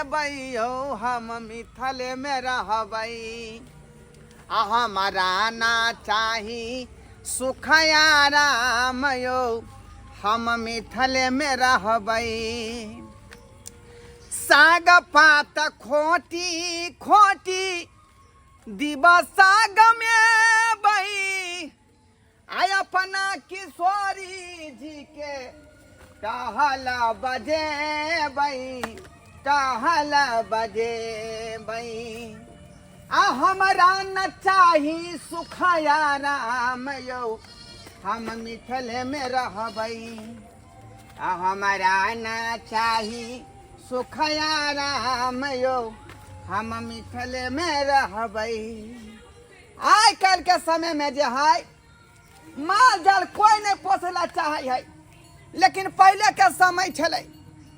जेबै यौ, हम मिथिलेमे रहबै। आ हमरा ना चाही सुख आराम यौ, हम मिथिलेमे रहबै। साग पात खोटी खोटी दिवस साग में बई, आय अपना किशोरी जी के टहल बजेबै, टहल बजेबै। आ हमरा न चाही सुख आराम यौ, हम मिथिले में रहबै। आ हमरा न चाही सुख आराम यौ, हम मिथिले में रहबै। आइ काल्हि के समय में जे है माल जाल कोई नहीं पोसै ला चाहे है, लेकिन पहले के समय छलै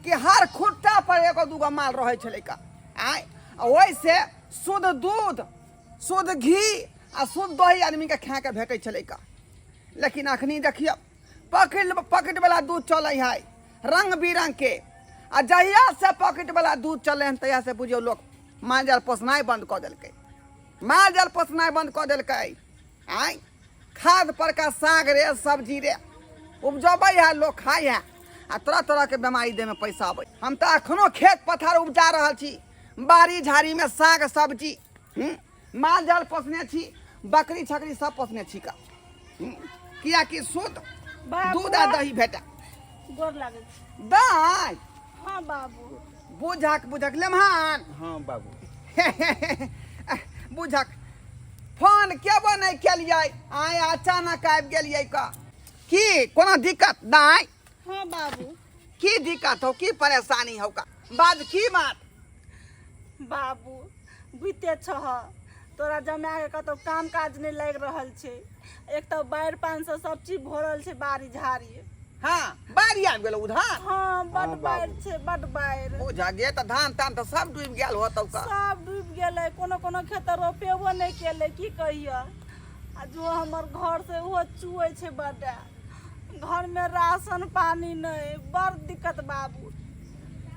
कि हर खुट्टा पर एगो दूगो माल रहै छलै का। आइ ओहिसे शुद्ध दूध, शुद्ध घी आ शुद्ध दही आदमी के खाए के भेटै छलै का। लेकिन अखनी देखियौ पॉकेट पॉकेट वाला दूध चलै है रंग बिरंग के, आ जहिया से पॉकेट वाला दूध चलै हन तहिया से बुझियौ लोक माल जाल पोसनाइ बंद कऽ देलकै, माल जाल पोसनाइ बंद कऽ देलकै। आँय खाद परका साग रे सब्जी रे उपजबै है, लोक खाइ है, आ तरह तरह के बीमारी देहमे पैसा अबै। हम तऽ अखनो खेत पथार उपजा रहल छी, बाड़ी झाड़ीमे साग सब्जी, माल जाल पोसने छी, बकरी छकरी सब पोसने छी का, कियाकि शुद्ध दूध आ दही भेटा। गोर लागै छी दाइ। हाँ बाबू। बुझक बुझक लेमहान। हाँ बाबू। बुझक फोन केबो नहि केलियै, आइ अचानक आबि गेलियै का, की कोनो दिक्कत दाइ? हाँ बाबू। की दिक्कत हो, की परेशानी हो का बाज, की बात? बाबू बुझते छह तोरा जमाके कतौ काम काज नहि लागि रहल छै, एक तऽ बाढ़ि पानि से सब चीज भरल छै बाड़ी झाड़ी। हाँ बाढ़ि आबि गेल उधर? हाँ बड हाँ, बाबू। बाढ़ि छै, बड बाढ़ि। बुझा गे तऽ धान तान तऽ सब डूबि गेल होतौ का? सब डूबि गेलै, कोनो कोनो खेत तऽ रोपेबो नहि केलै, की कहियऽ। आ जो हमर घर से ओहो चुऐ छै बड, घरमे राशन पानी नहि, बड़ दिक्कत बाबू।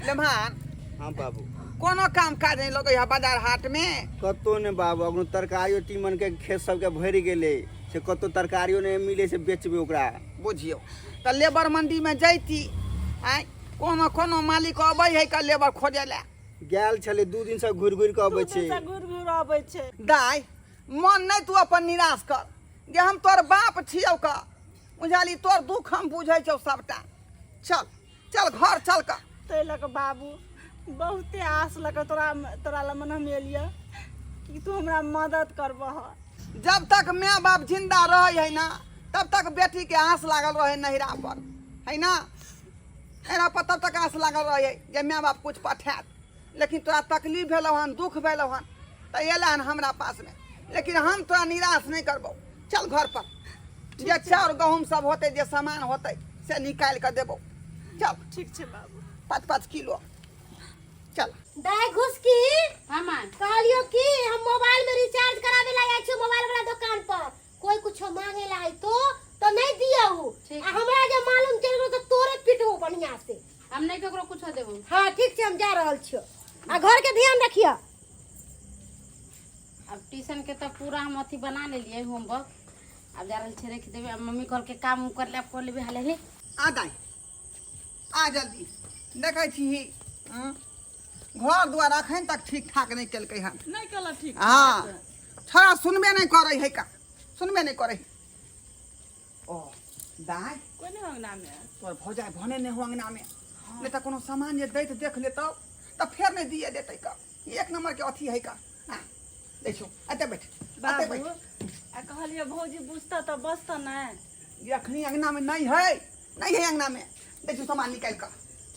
लेमहान। हाँ बाबू। कोनो काम काज नहि लगै है बाजार हाट में? कतौ नहि बाबू, अखनो तरकारियो तीमन के खेत सबके भरि गेलै से कतौ तरकारियो नहि मिलै से बेचबै ओकरा। बुझियौ तऽ लेबर मंडी में जैती, आँय कोनो कोनो मालिक अबै है का लेबर खोजै लए? गेल छलै, 2 दिन से घुरि घुरि कऽ अबै दू छै। दिन से घुरि घुरि अबै छै। दाइ मन नहि तू अपन निराश कर, जे हम तोर बाप छियौ का, बुझाली तोर दुख हम बुझै छौ सबटा। चल चल घर चल का। ताहि लऽ कऽ बाबू बहुते आस लऽ कऽ तोरा तोरा लग मन हम एलियै कि तू हमरा मदद करबह। जब तक माय बाप जिंदा रहे है ना तब तक बेटी के आस लागल रहे नहिरा पर, है ना, नहिरा पर तब तक आस लागल रहे जे माय बाप कुछ पठायत। लेकिन तोरा तकलीफ भेलौ हन, दुख भेलौ हन तऽ एला हन हमरा पासमे, लेकिन हम तोरा निराश नहि करबौ। चल घर पर, जे चाउर गहूम सब होतै, जे सामान होतै से निकालि कऽ देबौ। चल। ठीक छै बाबू। 5 5 किलो। चल। दाइ घुसकी। हाँ माँ। कहलियो कि हम मोबाइल में रिचार्ज करावे ला आयल छियो मोबाइल वाला दुकान पर, कोई कुछो मांगे ला है तो नहीं दियहु। ठीक। आ हमरा जे मालूम चल गेलो तो तोरे पिटबो बढ़िया से। हम नहीं केकरो कुछो देबो। हाँ ठीक छै, हम जा रहल छियो, आ घर के ध्यान रखियो। अब ट्यूशन के तो पूरा हम अथी बना लेलिए होमवर्क, अब जा रहल छियै रखि देबै। अब मम्मी कहलकै काम उम कर ले, आब कर लेबै हाले हाले। आ दाइ आ जल्दी, देखै छी घर दुआर अखन तक ठीक ठाक नहि केलकै हन। नहि केलक ठीक। हाँ छोड़ा सुनबे नहि करै है का, सुनबे नहि करै। ओ दाइ। कोई नहि अंगना में। तोर भौजाइ भने नहि हो अंगना में, नहि तऽ कोनो सामान जे दैत देख लेतौ तऽ फेर नहि दिए देतै का, एक नंबर के अथी है का। हाँ देखियो एते बैठ, एते बाबू बैठ। आ कहलियै भौजी बुझतऽ तऽ बजतऽ नहि। ये अखनी अंगना में नहीं है, नहीं है अंगना में। देखियो सामान निकाल कऽ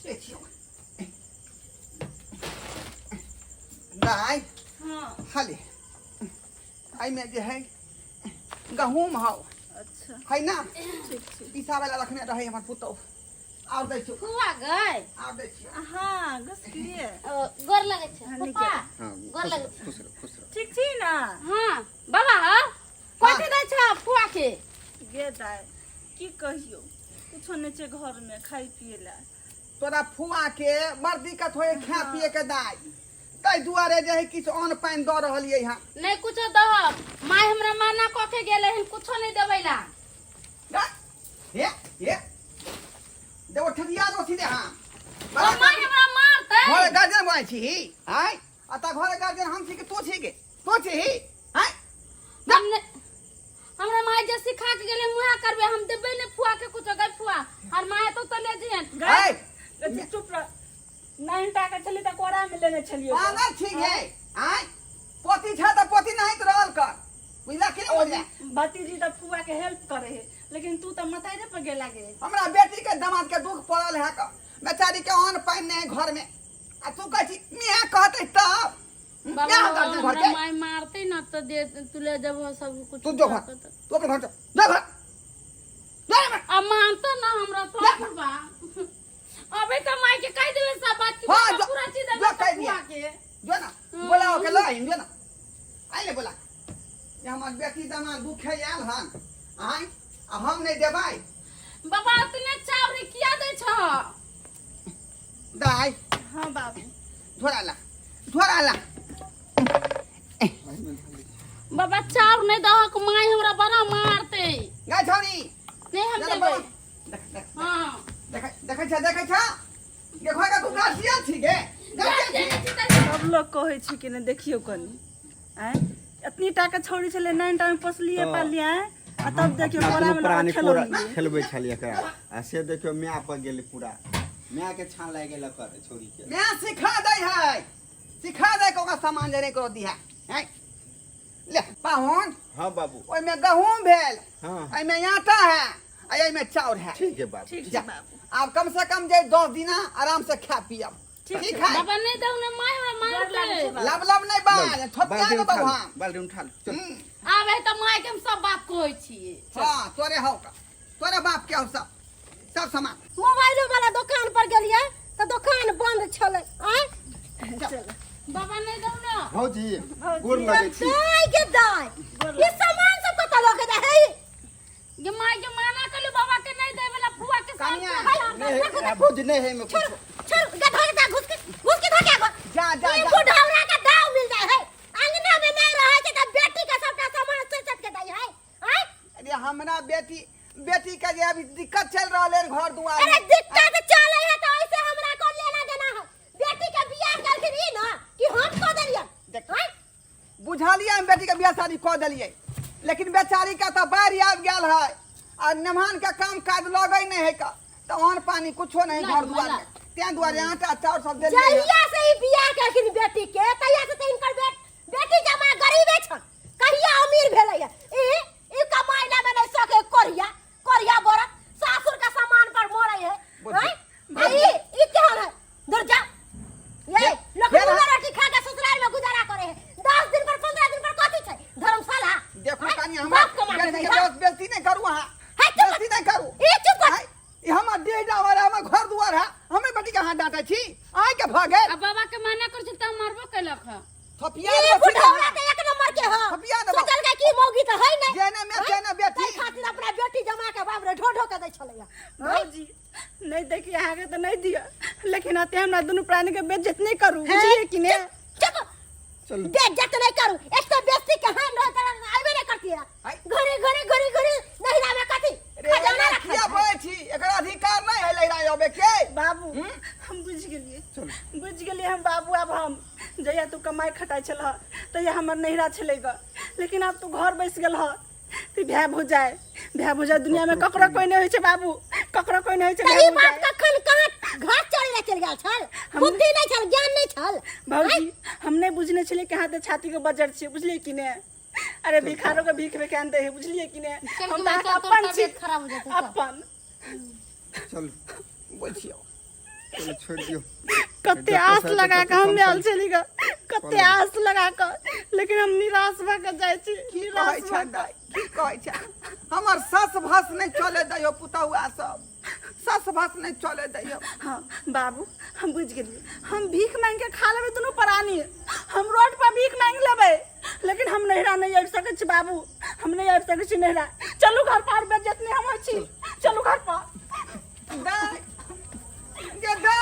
देखियो दाइ। हाँ। हाले एहिमे जे है गहूम हौ। अच्छा। है ना? ठीक छै। पिसाबै लए रखने रहै हमर पुतोहु। आर दै छियौ। फुआ गए। आर दै छियौ। हाँ घुसकिए। ओ, गोर लगै छै हाँ, नीके। पप्पा। हाँ, गोर खुश लगै रह, छै। खुश रह, खुश रह। ठीक छी ना? हाँ बाबा। हाँ कथी दै छ फुआ के? गे दाइ की कहियौ, कुछो नहि छै घरमे खाइ पियै लए। तोरा फुआ के बड़ दिक्कत होए खाए पिए के दाय, ताहि दुआरे जे है किछु अन्न पानि दऽ रहलियै हँ। नहीं कुछो दह, माय हमरा माना कऽ के गेले हन कुछो नहीं देबै ला। हे हे देबो ठठिया दो सीधे। हाँ, और माय हमरा मारतै। घरे गार्जियन बनै छी आय? आ ता घरे गार्जियन हम छी कि तू छी गे? तू छी आय? हम नहीं, हमरा माय जे सिखा के गेले मुहा करबे, हम देबै ने फुआ के कुछो। गई फुआ हर माय तो ले जियन। आय। गई, चुप रह। नाइन टाका छली तऽ कोरा में लेने छलियै। पागल छी गे आय? पोती छ तऽ पोती नहीं तऽ रहल कर, बुझला कि नहीं बुझला? भतीजी तऽ फुआ के हेल्प करे है, लेकिन तू तऽ मतारे पर गेला गे। हमरा बेटी के दामाद के दुख पड़ल है क, बेचारी के अन्न पानि नहीं घर में, आ तू कहै छी मियाँ कहतै तब बाबा मियाँ गार्जियन घर हमरा के। माय मारतै ना तो दे, तू ले जब सब कुछ। तू जो घर, तू अपने घर जो, जा घर जा रे। अब मानतो ना हमरा तो बा। अबे तो माय के कह देबे सब बात की। हाँ, बाबा जो- पूरा चीज जो देबे कह तो दिया। फुआ के। जो ना बोला के ला जो ना आइले बोला जे हमर बेटी दामाद दुखे आयल हन आय, आ हम नहीं देबै। बाबा इतने चावल किया दै छह? दाय। हाँ बाबू। झोरा ला, झोरा ला। बाबा चाउर नहीं दहक, माय हमरा बड़ा मारते। गाय छौनी। नहीं हम जा देबै। बाबा। देख देख। हाँ। देख, देखै छ, देखै छ, देखो के तू गार्जियन छी गे, गार्जियन छी। सब लोग कहै छै कि नहि देखियौ कनि आँय, एतनी टाके छौड़ी छलै, नाइन टामे पोसलियै पाललियै आँय, आ तब देखियौ अपना कोरामे दुनू लऽ कऽ प्राणी पूरा खेलौलियै। खेलबै छलियै एकरा, आ से देखियौ माय पर गेलै, पूरा माय के छान लागि गेल एकर छौड़ी के। मैं सिखा दै है, सिखा दै के ओकरा सामान जे नहीं करो दिहा हैं। ले पाहुन। हाँ बाबू। ओहिमे गहूम भेल। हाँ। एहिमे आटा है आ एहिमे चाउर है। ठीक है बाबू। ठीक जा। छै बाबू। आब कम से कम जे 10 दिना आराम से खा पियब, ठीक है? बाबा नहीं दऊ ने, माय हमरा डर लागै छै मारते। बाबू। लब लब नहीं बाज, थोपिया बाल्टी देबौ। उठा लो, हम बाल्टी उठा लो, चल। आबे तो माय के हम सब बात कहै छियै। हाँ, तोरे हौ का, तोरे बाप के हौ सब सब सामान। मोबाइलो वाला दुकान पर गेलियै तऽ दुकान बंद छलै आँय। चल। बाबा नहीं दऊ ना। भौजी, गोर लगै छी। दाय के दाय, ई सामान सब कतऽ लऽ के जाइ है? गे माय के माना कलू बाबा के नहीं देवे ला फुआ के साथ। कनिया। नहीं है भौजी, नहीं है एहिमे छोड़ कुछो। छोड़, गधा के घुस के, घुस के धके गो। जा जा ई जा। बुढ़ौरा के दाव मिल जाय है, अंगना में नहीं रहे छै तऽ बेटी के सबटा सामान सैत सैत के दै है आँय। अरे हमरा बेटी बेटी के जे अभी दिक्कत चल रहल है घर दुआर अरे में। दिक्कत चले है तो ऐसे हमरा को लेना देना है? बेटी के बियाह करथिन ई ना कि हम कऽ देलियै? देख। आँय? बुझलियै, हम बेटी के बियाह शादी कऽ देलियै, लेकिन बेचारी के तऽ बाढ़ि आबि गेल है आ नेमान के काम काज लगै नहीं है का, तऽ अन्न पानी कुछो नहीं नहीं, घर दुआर में, तें दुआरे आटा चाउर सब देलियै हँ। जहिया से ई बियाह केलखिन बेटी के तहिया से तऽ हिनकर बेटी जमा गरीबे छन, कहिया अमीर भेलै है? ई ई कमाइला में नहीं सके, कोरिया कोरिया बरत सासुर के सामान पर मरै है। बुझ आँय? आ ई ई केहन है? दूर जा ये लोग। फेर नून रोटी खा के ससुराल में गुजारा करे है 10 दिन पर, 15 दिन पर। कथी छै धर्मशाला? देखो आँय? कनी हमरा बाप कमा के बेटी दै के है। बेइज्जती नहीं करू अहाँ। है, चुप। बेइज्जती नहीं करू। ई चुप कर। आँय, ई हमर देह डावर है, हमर घर दुआर है, हमे बेटी के अहाँ डांटै छी? आँय के भऽ गेल? आ बाबा के मना कर छी त मारबो केलक ह। थपिया ई देबौ सीधा। बुढ़ौरा तऽ एक नंबर के ह। थपिया देबौ। सोचल के की मौगी तऽ है नहीं। जेने में तेने बेटी। ताहि खातिर अपना बेटी जमा के बाप रे ढो ढो के दै छलैया। भौजी नहीं देखिए, अहाँके तऽ नहीं दिअ, लेकिन अते हमरा दुनू प्राणी के बेइज्जत नहीं करू, बुझलियै कि ने? चुप। चलू। बेइज्जत नहीं करू, एक तो बेइज्जती के हम रह तर आबे नहीं करती है। आइ। घरे घरे घरे घरे नहिरा में कथी रे खजाना एना रखल किया छै? बजै छी? एकर अधिकार नहीं है लहरा अबै के। बाबू, हम बुझि गेलियै, बुझि गेलियै हम बाबू। आब हम जहिया तू कमाइ खटाइ छलह तहिया हमर नैहरा छलै ग, लेकिन आब तू घर बैस गेल ह तऽ भाय भौजाइ, भाय भौजाइ दुनिया में ककरो कोई नहीं होइ छै बाबू, ककरो कोई नहीं होइ छै। तऽ भाय ई बात भौजाइ कखन कहाँ घास चढ़ै लए चलि गेल छल? बुद्धि नहि छल, ज्ञान नहि छल? भौजी, हम नहि बुझने छलियै कि अहाँ तऽ छाती के बजर छियै, बुझलियै कि ने? अरे भिखारो के भीख में दे है, बुझलियै कि ने? चल हम कि तऽ चल, अहाँके तोहर अपन छी। तबियत खराब हो जेतौ, चल। अपन। चलू। बोल छियौ। चलू, छोड़ि दियौ। कते जते आस साथे लगा तते कऽ हम कम आयल कम। छली ग, कते आस लगा कऽ, लेकिन हम निराश भऽ कऽ जाइ छी। की निराश कहै छै भऽ कऽ। दाइ, की कहै छै? हमर सस भस नहि चले दैयो पुतहुआ सब, सस भस नहि चले दैयो। हाँ बाबू, हम बुझि गेलियै। हम भीख मांगि के खा लेबै दुनू प्राणी, हम रोड पर भीख मांगि लेबै, लेकिन हम नैहरा नहि आबि सकै छी बाबू, हम नहि आबि सकै छी नैहरा। चलू घर पर, बेइज्जत नहि हम होइ छी, चलू घर पर। दाइ गे दाइ।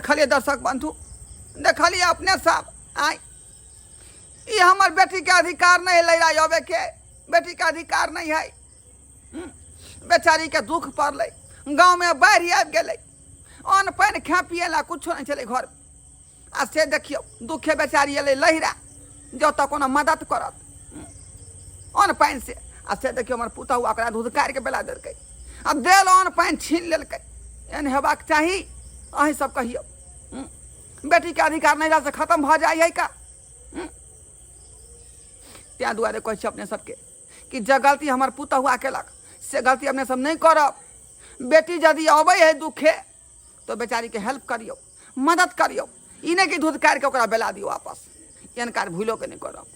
देखलियै दर्शक बन्धु, देखलियै अपने सब। आँय, ई हमर बेटीके अधिकार नहि है लैरा अबैके, बेटीके अधिकार नहि है। बेचारीके दुख पड़लै, गाँवमे बाढ़ि आबि गेलै, अन्न पानि खाए पिए ला कुछो नहि छलै घर। आ से देखियौ, दुखे बेचारी एलै लहिरा, जँ तऽ कोनो मदद करत अन्न पानि से। आ से देखियौ, हमर पुतहु ओकरा धुधकारिके बेला देलकै आ देल अन्न पानि छीन लेलकै। एहन हेबाक चाही? अहीं सब कहियौ, बेटीके अधिकार नहिरासँ खतम भऽ जाइ है का? ताहि दुआरे कहै छी अपने सबके कि जे गलती हमर पुतहुआ केलक से गलती अपने सब नहि करब। बेटी यदि अबै है दुखे तऽ बेचारीके हेल्प करियौ, मदद करियौ, ई नहि कि धुधकारिके ओकरा बेला दियौ आपस। एहन कार्य भूलोके नहि करब।